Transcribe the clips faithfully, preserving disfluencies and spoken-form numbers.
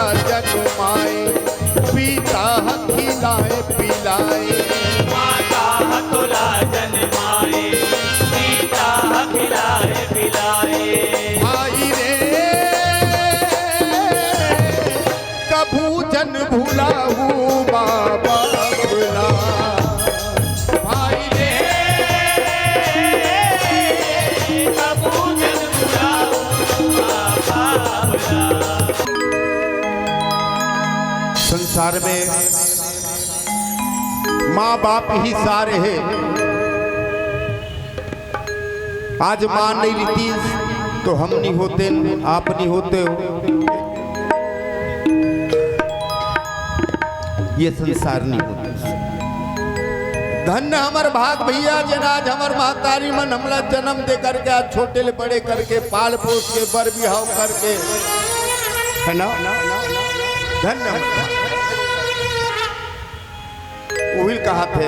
जनमाए, पिता ह खिलाए पिलाए। माता ह तोला जनमाए, पिता ह खिलाए पिलाए। भाई रे, कभू जन भुलाहू माँ बाप ला। भाई रे, कभू जन भुलाहू माँ बाप ला। संसार में माँ बाप ही सारे हे। आज माँ नहीं रहती तो हम नहीं होते, आप नहीं होते हो, ये संसार नहीं होता। धन्य हमर भाग भैया, जेन आज हमर महतारी मन हमला जन्म दे करके, आज छोटे ले बड़े करके, पाल पोस के, बर बिहाव करके, है ना? धन्य हमर भाग। उहिल कहाथे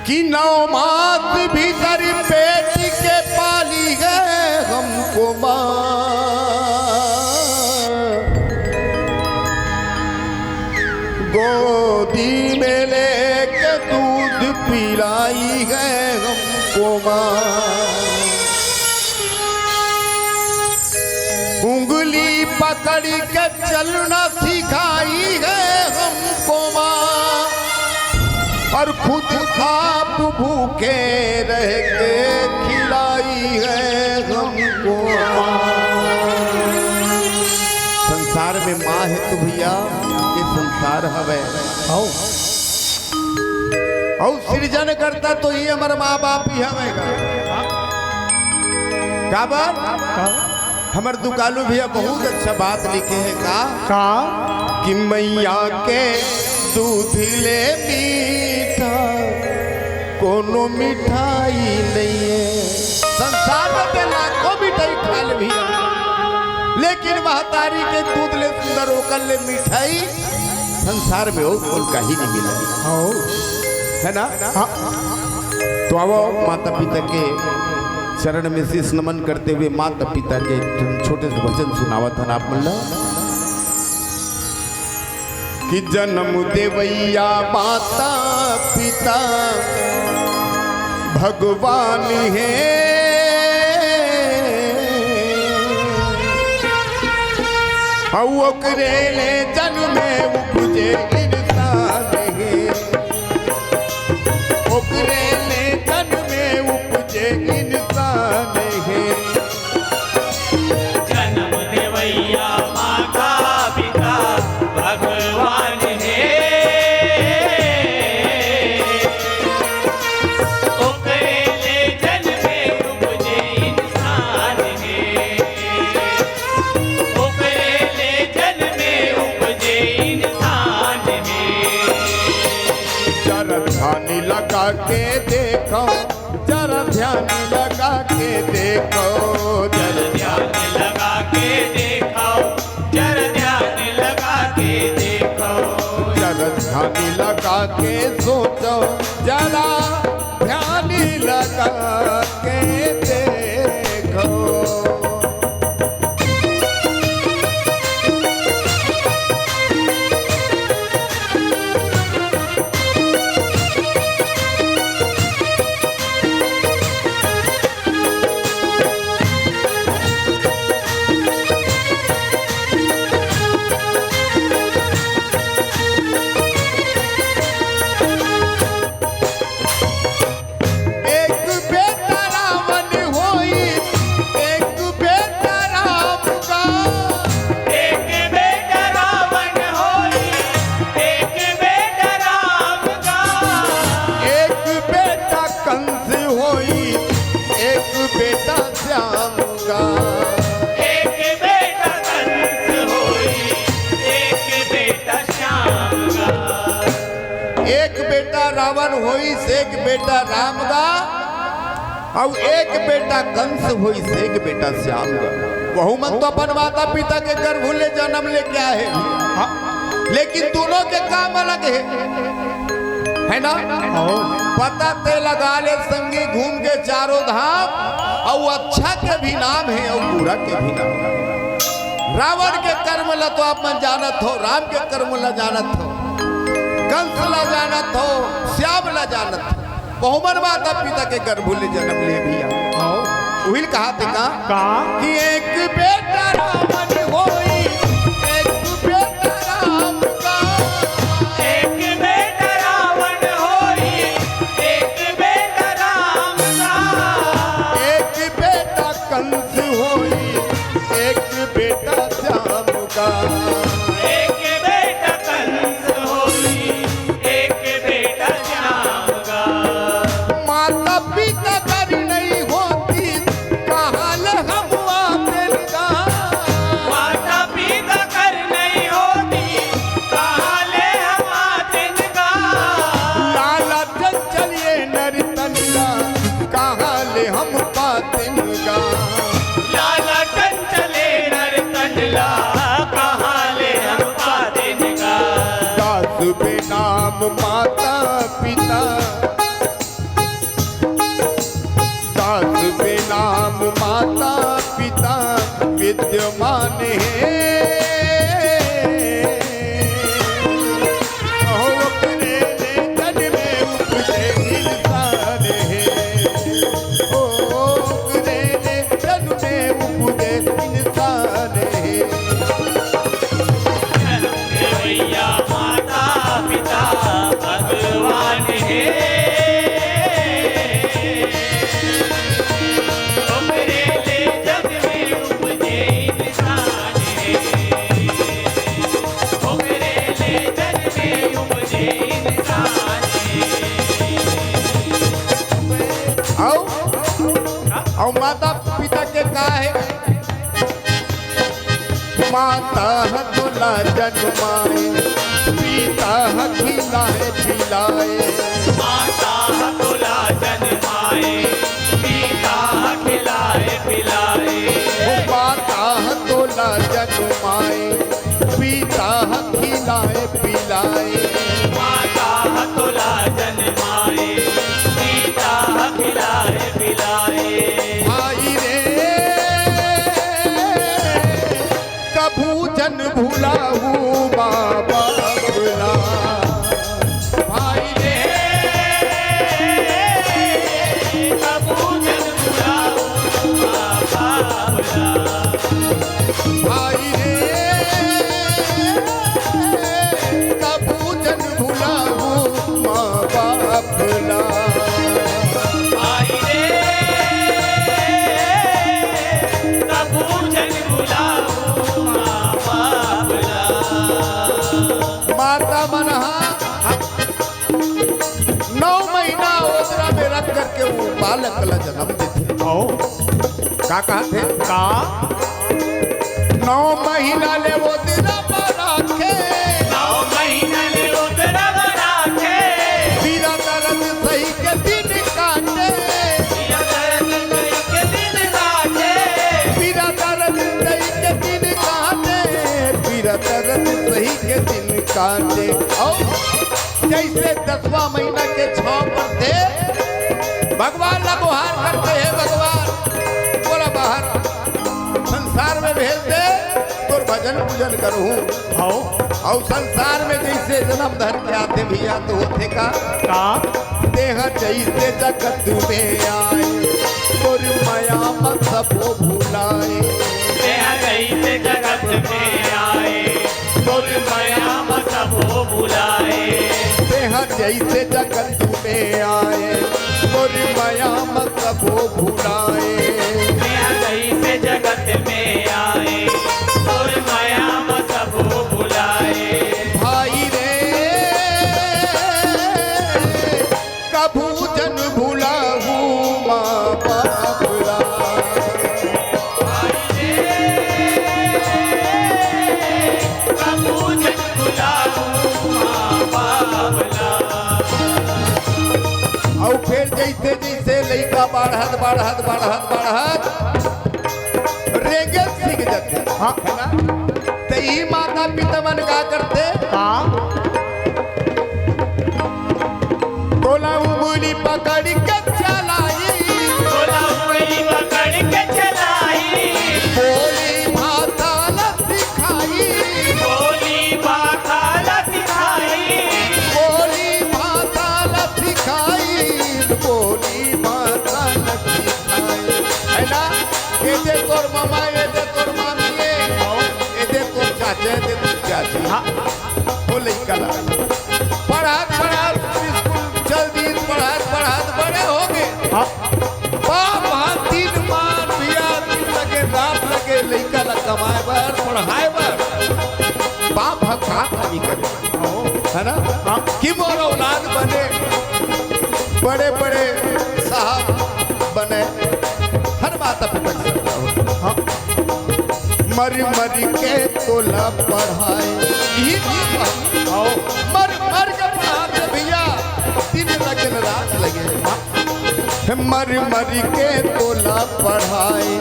कि नौ मास भीतर पेट के पाली है हमको माँ, गोदी में लेके दूध पिलाई है हमको माँ। उंगली पकड़ के चलना सिखाई है हमको माँ, और खुद आप भूखे रह के खिलाई है हमको माँ। संसार में माँ हे तो भैया, ये संसार हवे। आओ। अउ सिरजन करता तो ये हमर माँ बाप ही हवे का? काबर? का? हमर दुकालू भैया बहुत अच्छा बात लिखे हे का? का? कि मैया के दूध ले मीठा कोनो मिठाई नहीं है। संसार में ते लाखों मिठाई खा ले भैया, लेकिन महतारी के दूध ले सुंदर ओकर ले मिठाई संसार में अउ कहीं नहीं मिला। हाँ। है ना? हाँ। तो आओ, माता पिता के चरण में शीश नमन करते हुए माता पिता के छोटे से भजन सुनावत हन आप मन ला। कि जन्म देवैया माता पिता भगवान हे, अउ ओकरे ले जन्मे उपजे इंसान हे, ओकरे ले जन्मे उपजे इंसान हे। जन्म देवैया माता पिता भगवान हे, ओकरे ले जन्मे उपजे इंसान हे, ओकरे ले जन्मे उपजे इंसान हे। जरा ध्यान लगा के देखो, जरा ध्यान लगा के देखो, जरा ध्यान लगा के देखो, जरा ध्यान लगा के देखो। जरा ध्यान लगा के सोचो, जरा ध्यान लगा के देखो। एक बेटा रावण होई, एक बेटा राम का। एक बेटा रावण होई, एक बेटा राम का। एक बेटा कंस होई, एक बेटा श्याम का। एक बेटा कंस होई, एक बेटा श्याम का। एक बेटा रावण होइस, एक बेटा राम गा, अउ एक बेटा कंस होइस, एक बेटा श्याम गा। वहू मन तो अपन माता पिता के गर्भ ले जन्म लेके आए हे, लेकिन दूनों के काम अलग हे, है ना? आओ। पता ते लगा ले संगी, घूम के चारों धाम, अउ अच्छा के भी नाम हे अउ बुरा के भी नाम। रावण के कर्म ला तो आप मन जानत हो, राम के कर्म ला जानत हो, कंस ला जानत हो, श्याम ला जानत हो। बहुमन माता पिता के गर्भ ले जन्म ले भैया। हाँ। उहिल कहा थे का? का? कि एक बेटा रावण होई, एक बेटा राम का। एक बेटा रावण होई, एक बेटा राम का। एक बेटा कंस होई, एक बेटा श्याम का। एक बेटा कंस होई, एक बेटा श्याम का। माता पिता कर नहीं होती, कहाँ ले हम आतेन गा। माता पिता कर नहीं होती, कहाँ ले हम आतेन गा। लाला चंचल ये नर तन ला, कहाँ ले हम पातेन गा। लाला चंचल ये नर तन ला, कहाँ ले हम पातेन गा। दास बेनाम माता पिता, दास बेनाम माता पिता विद्यमान हे। हो ओकरे ले जन्मे उपजे इंसान हे। हो ओकरे ले जन्मे उपजे इंसान हे। भैया माता पिता भगवान हे। ओकरे ले जग में उपजे इंसान हे। ओकरे ले जग में उपजे इंसान हे। अउ, अउ माता पिता के का हे? माता ह तोला जनमाए, पिता ह खिलाए पिलाए। माता ह तोला जनमाए, पिता ह खिलाए पिलाए। ओ माता ह तोला जनमाए, पिता ह खिलाए पिलाए। माता ह तोला जनमाए, पिता ह खिलाए पिलाए। भाई रे, कभू झन भुलाहू माँ बाप ला। भाई रे, कभू झन भुलाहू माँ बाप ला। भाई रे, कभू झन भुलाहू माँ बाप ला। भाई रे, कभू झन भुलाहू माँ बाप ला। माता मन ह नौ महीना ओदरा में रख करके वो बालक ला जन्म देथे। आओ। का कहत हे? का? नौ महीना ले ओदरा में राखे। नौ महीना ले ओदरा में राखे। पीरा दरद सही के दिन काटे। पीरा दरद सही के दिन काटे। पीरा दरद सही के दिन काटे। पीरा दरद सही के दिन काटे। अउ जइसे दसवाँ महीना के छाँव परथे, भगवान ला गोहार करथे, "हे भगवान, मोला बाहर संसार में भेज दे, तोर भजन पूजन करहूँ।" हव। अउ संसार में जइसे जनम धर के आथे भइया, तो होथे का? का? तेहा जइसे जगत में आए, तोर मया म सबो भुलाए। तेहा जइसे जगत में आए, तोर मया म सबो भुलाए। तेहा जइसे जगत में आए, तोर मया म सबो भुलाए। तेहा जइसे जगत में आए, तोर मया म सबो भुलाए। भाई रे, कभू झन भुलाहू माँ बाप ला। कभू झन भुलाहू माँ बाप ला। अउ फेर जइसे जइसे लइका बाढ़त, बाढ़त, बाढ़त, बाढ़त, रेंगे सीख जाथे। हाँ। है ना? त ई माता पिता मन का करथे? का? तोला उंगली पकड़ के चलाई। तोला उंगली पकड़ के चलाई। बोली माता न एदे तोर ममा, एदे तोर मामी, एदे तोर चाचा, एदे तोर चाची। हाँ। वो लइका ला पढ़ात पढ़ात स्कूल चल दीस, पढ़ात पढ़ात बड़े हो गे। हाँ। बाप हा दिन मान भैया, दिन लगे रात लगे लइका ला कमाए बर, पढ़ाए बर। बाप हा का कमी करे, है ना? हाँ। कि मोर औलाद बने, बड़े बड़े साहब बने, हर माता पिता के सपना होथे। हाँ। मर मर के तोला पढ़ाए, यही बात है। आओ। मर मर के पढ़ात हे भैया, दिन लगे न रात लगे। हाँ। मर मर के तोला पढ़ाए,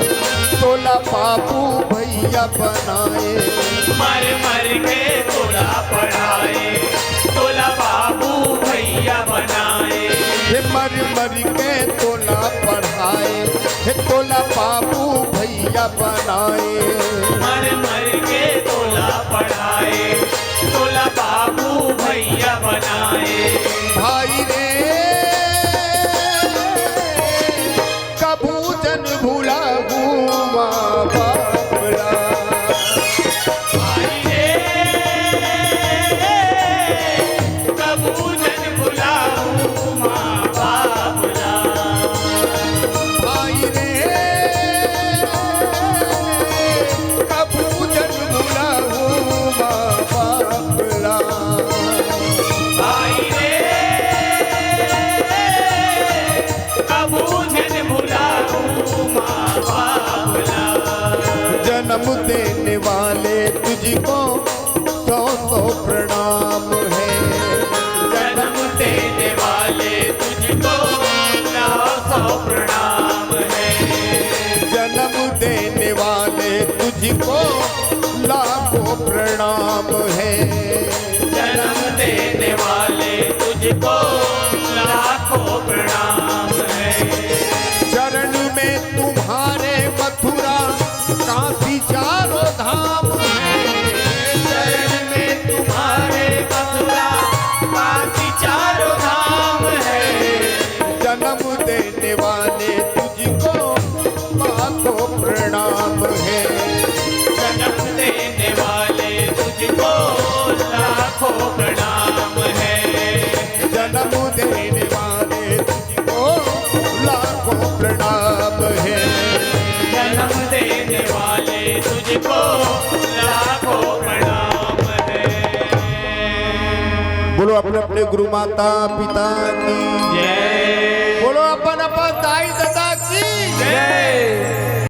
तोला बाबू भैया बनाए। मर मर के तोला पढ़ाए, तोला बाबू भैया बनाए। हे मर मर के तोला पढ़ाए, हे तोला बाबू भैया बनाए। मर मर के तोला पढ़ाए, तोला बाबू भैया बनाए। भाई रे, कभू झन भुलाहू माँ बाप ला। भाई रे, कभू झन भुलाहू माँ बाप ला। भाई रे, कभू झन भुलाहू माँ बाप ला। भाई रे, कभू झन भुलाहू माँ बाप ला। जन्म देने वाले तुझको सौ सौ प्रणाम है। जन्म देने वाले तुझको लाखों प्रणाम है। जन्म देने वाले तुझको लाखों प्रणाम है। जन्म देने वाले तुझको लाखों प्रणाम है। चरण में तुम्हारे मथुरा काशी चारों धाम है। चरण में तुम्हारे मथुरा काशी चारों धाम है। जन्म देने वाले तुझको लाखों प्रणाम है। जन्म देने वाले तुझको लाखों प्रणाम है। जन्म देने वाले तुझको लाखों प्रणाम है। जन्म देने वाले तुझको लाखों प्रणाम है। बोलो अपने अपने गुरु माता पिता की। जय। बोलो अपन अपन दाई